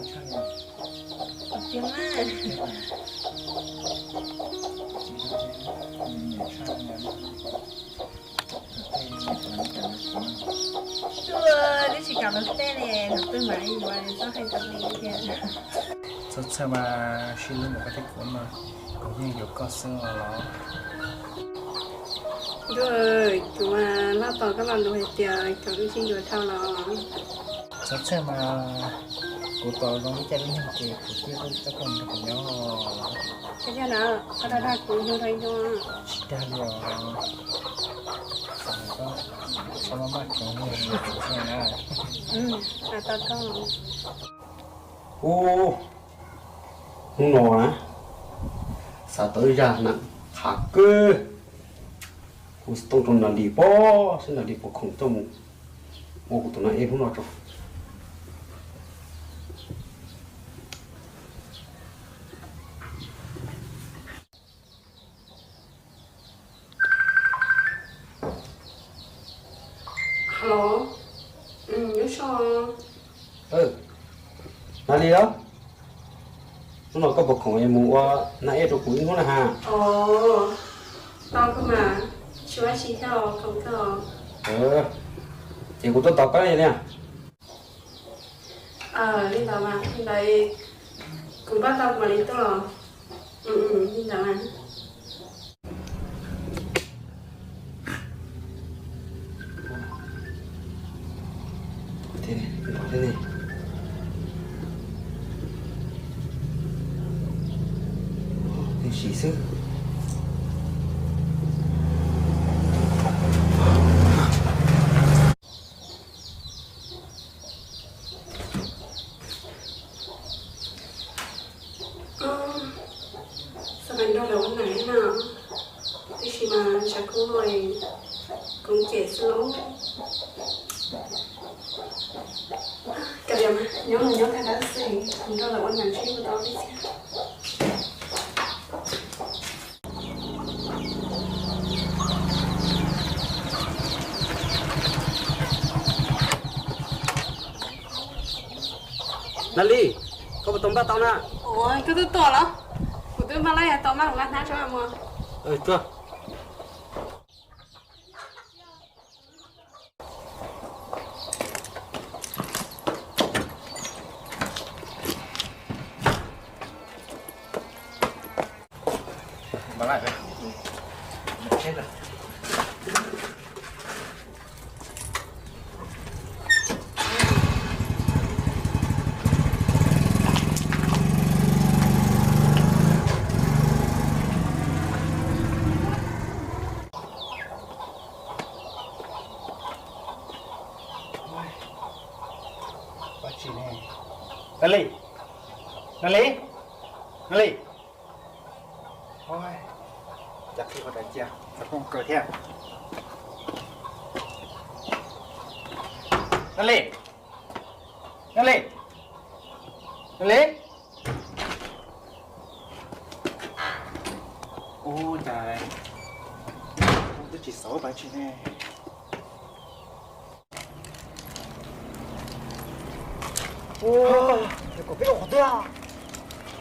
Tiag mas. Tuaj, twb tsis kam los tej ne, thaum twg mam li yuav, txhob hais tau li thiab. Txhob txhawj mas, sib hlub mus koj thiab kuv mas, kuv yeej yuav koj xwb os. Ntuj, kuv mas loj tos koj los lus hais tias koj twb sib yuav dhau los. Txhob txhawj mas, kuv tos zoo li cas lub neej ces kuv thiaj tau koj nrog kuv nyob. Koj thiaj na, koj dag dag kuv yug rau ib hnub. Tsis dag li os. Txhob maj maj khoom na. Ub, hnub no na, xav tau ib zaj nam qhav kawg. Kuv xav tau rau nam lis pob, saib nam lis puas khoom coj mus ua kuv tus nam ej hnub no tso. Hello, Nyob Zoo. Nam lis los, hnub no koj puas khoom es mus ua nam ej rau kuv ib hnub na ha? Tau kawg mas, tsis ua dab tsi thiab os, khoom kawg os. Ces kuv tuaj tos koj li na. Li ntawd mas, li ntawd kuv npaj tau kuv mam li tuaj. Li ntawd mas. Sim xwb. Xav nrog lawv ua nam na, tiam sis mas tshav kub no koob cem xwb lauj. Kav liam mas, nyob los nyob tag dab xwb, nrog lawv ua nam seb puas tau li thiab. Nam Lis, koj puas tau npaj tau na? Ua, koj twb tuaj los? Kuv twb npaj lawm, tau maj los nqa hnab tso mus. Tuaj. Nam Lis, Nam Lis, Nam Lis. Cas qhib qhov rais cia, txog koj kaw thiab. Nam Lis, Nam Lis, Nam Lis. Ub, cas twb tsis xauv pab tsi ne. Ua, kom peb ua qhov twg?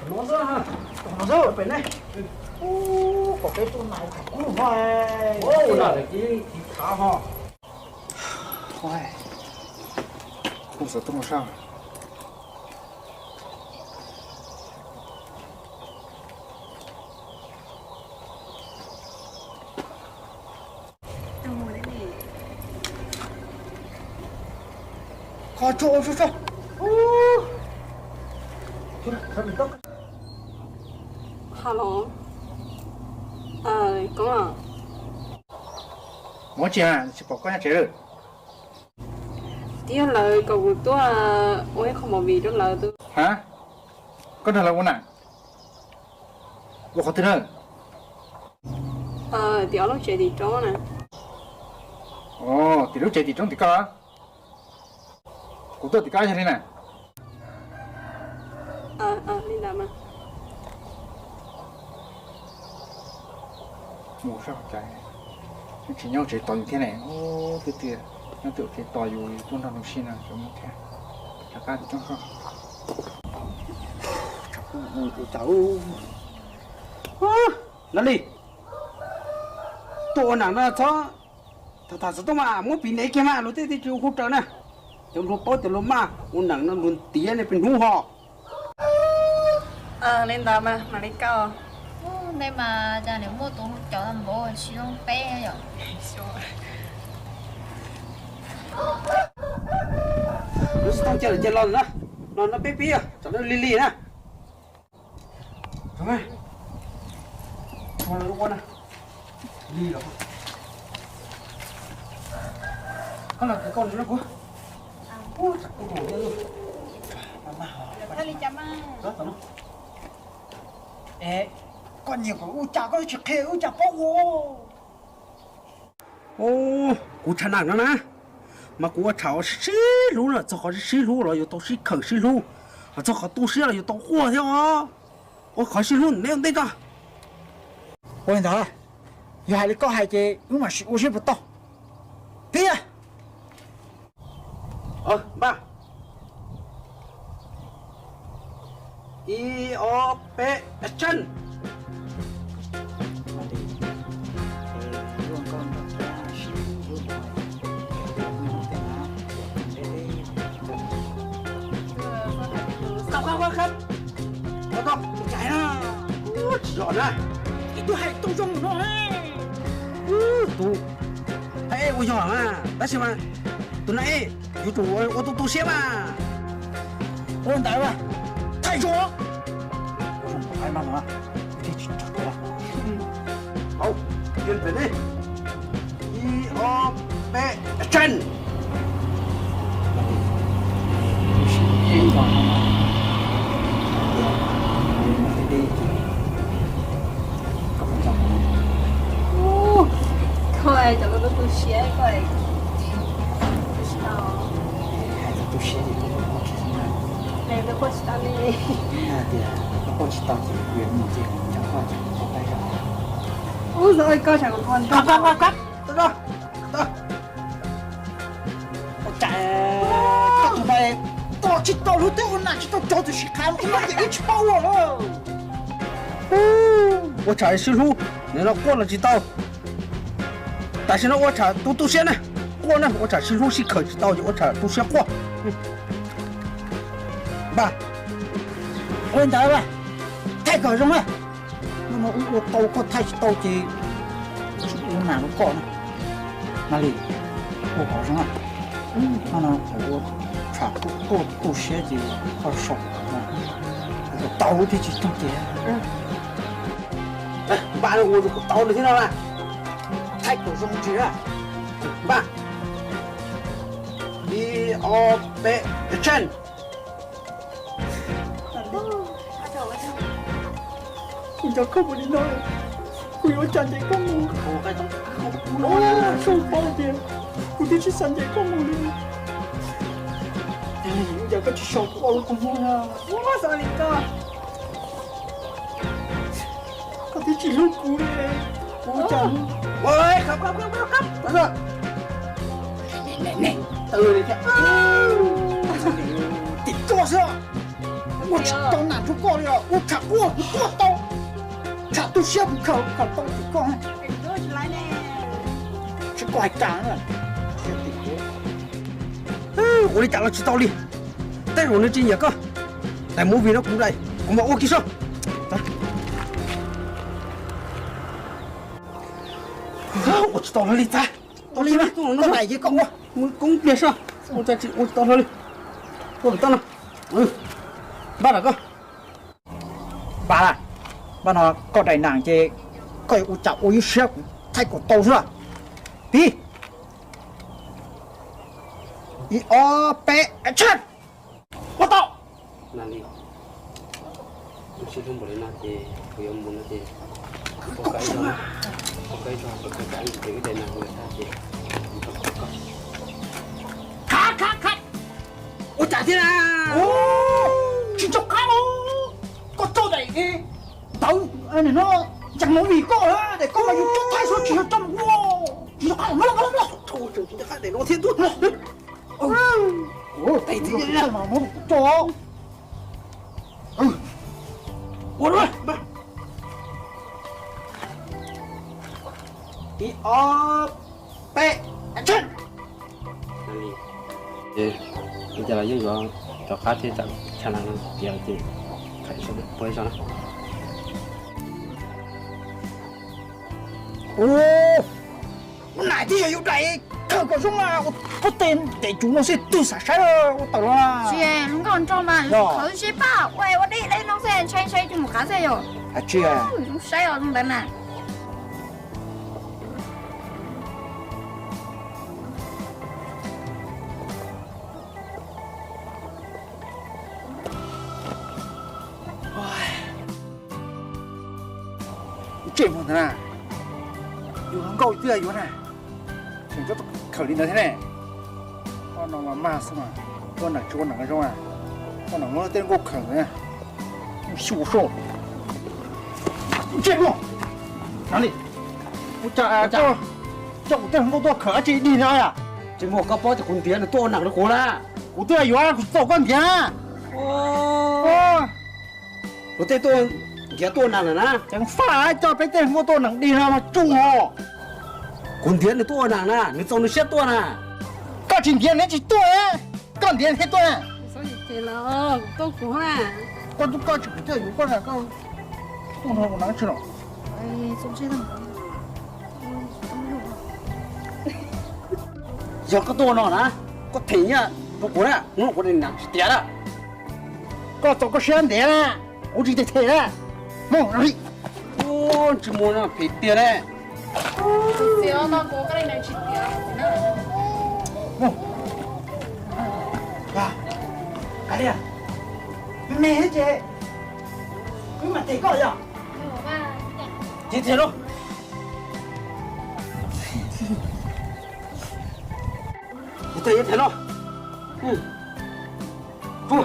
Qhov no xwb, qhov no xwb pem ne. Ub, kom peb tuaj na, ua qhov kub no. Ua, ua no lawm ces tiv khav ho. Kuv xav tuaj mus sab. Hello. Koob, mus tsi na, tsis pom koj nyob tsev lawm? Twb yog lawv kom kuv tuaj ua ib qho movie rau lawv tus. Ha? Koj nrog lawv ua na? Ua qhov twg na? Tim ob lub tsev tim roob na. Os, tim lub tsev tim roob tim koj los? Kuv tuaj tim koj yog li na. Li ntawd mas. Mus sab hauv cas, nws tsis nyob tsev tos yus thiab ne. Ub, twb tias nyob tim tsev tos yus, yus tuaj nrog nws si no, tseem mus thiab. Rov qab tim roob sab. Ua cas, Nab Lis, tuaj ua nam no txhob tham tham xov tooj mas muab piv ntev kiag mas luag tej tsis hu raws na. Cov luag paub cov luag maj ua nam no luag ntiav nej peb hnub ho. Li ntawd mas mam li koj. Ntej mas cas nws muaj tus cov npaum tsis zoo peb yom. Lub xov tooj cia lawm cia los na. No no peb pib, tsam no lig lig na. Lig los, koj los koj no kuv. Koj nyiam kom ua cas koj tsis qhia ua cas paub ua. Kuv tsham nam no na, mas kuv ua tsham sib sib hlub na, txog qhov sib sib hlub los yuav tau sib khawm sib hlub, ho txog qhov tu siab los yuav tau quaj thiab os. Ua qhov sib hlub neb ua ntej tso. Ua li ntawd, yog hais li koj hais ces wb mam sim ua seb puas tau. Pib. Npaj. Ib ob peb, action. Tsis yog na, ib tug hais tau zoo no. Tus, ua yog mas tab sis mas tus na, yuav tsum ua tus tu siab mas. Ua ntawd, thaij zoo. Ib ob peb, action. Koj cov lub tu siab koj, hais txog tu siab ces koj quaj tsis tau li. Tias koj quaj tsis tau ces kuv yuav mus ces kuv nco koj ces koj pab zog. Ub, koj, koj, koj, koj tus no, koj tsis tau hlub thiab ua nam tsis tau cov txawm sib qhav ua ib tsis paub ua. Ua tsham sib hlub, nim no quaj los tsis tau. Tam sim no ua tsham tu tu siab na, quaj na, ua tsham sib hlub sib khawm tsis tau ces ua tsham tu siab quaj. Npaj. Ua li ntawd, thaij kom zoo na. Hnub no wb ua tau koj thaij tsis tau ces ua nam rau koj na. Nab Lis, ua kom zoo na. Hnub no kuv ua tsham tuaj tu siab ces koj sau kom tau thiaj tsis toog tiag. Npaj, ua kom tau li thiab no na. Thaij kom zoo ntsis na. Npaj. Ib ob peb, action. Kuv nco koj mus li no, kuv yuav ua cas ncaim koj mus? Koj paub tias kuv twb tsis xav ncaim koj mus li. Ua cas koj tsis sau kuv ua lub kua muag na? Ua xav li koj, koj twb tsis hlub kuv li. Kuv ua cas? Tim koj xwb, ua tsis tau nam rau koj li os, ua tsham quaj kuv quaj tau, tsham tu siab kuv khawm khawm tau tim koj. Tsis koj hais cas na. Ua li cas los tsis tau li, tej zaum nws tsis nyiam koj. Daim movie no kuv daim, kuv mam ua kiag soj. Ua tsis tau li txav. Tau li, koj daim ces koj ua. Mus koob pliag soj, ua tsis tau li. Ua tom no, npaj lawm koj. Npaj, npaj no koj daim nam ces koj ua cas ua ib siab kuv thaij kom tau xwb. Pib, ib ob peb, action. Ua tau. Khav, khav, khav. Ua cas thiab na? Tsis nco qab os. Koj tso daim tawv no, ncas movie koj, daim koj mas yus tso thaij xwb tsis yog tso mus ua. Tsis nco qab, mloog, mloog, mloog. Tso daim no thiab ntuj. Tso. Ua cas thiab na? Ua cas thiab na? Ua, ib, ob, peb, action. Li cas los yeej yuav rov qab thiab, tsam tshaj na tiav ces khawm saib puas ib zaug na. Ua, nais twb yog yus daim khawm kom zoo mas ua pob teg ntes cuv no xwb twg xav saib ua tawm los. Tsis, lub nkauj nraug mas khawv seb pab ua ua deb deb no xwb, ntshai ntshai coj mus qab xwb yom. Tsis, zoo saib os zoo ntawd na. Ntsej muag ntawd na, yus hluas nkauj twb yuav na, tseem tuaj khawm li ntawd thiab ne. Ob no mas mag xwb mas, ua neeg tsis ua neeg zoo, ua neeg muab tej nkauj khawm ntawd. Xyu soj, ntsej muag, ua cas koj coj kuv tej hluas nkauj tuaj khawm dab tsi dig no yom? Ntsej muag, koj paub tias kuv ntiav nws tuaj ua neeg rau kuv na. Kuv twb yuav, kuv tsis txaus koj ntiav. Kuv tej tuaj ntiav tuaj ua neeg lawm na. Ceev faj coj peb tej hluas nkauj tuaj ua neeg dig no mas tsuj os. Kuv ntiav nws tuaj ua neeg na, nws txaus nws siab tuaj na. Koj tsis ntiav nws tsis tuaj, koj ntiav thiaj tuaj. Koj tsis, kuv thiaj yuav koj na, koj tuaj no ua neeg tsis los. Yog koj tuaj no na, koj them nyiaj rau kuv na, hnub no kuv niam tsis tiav na. Koj txaus koj siab ntiav na, kuv tsis them them na. Mus li. Ntsej muag no phem tiag ne. Mus. Kav liam, me me thiab ces wb mam them koj yom. Ces them lauj. Kuv them, them lauj. Ua,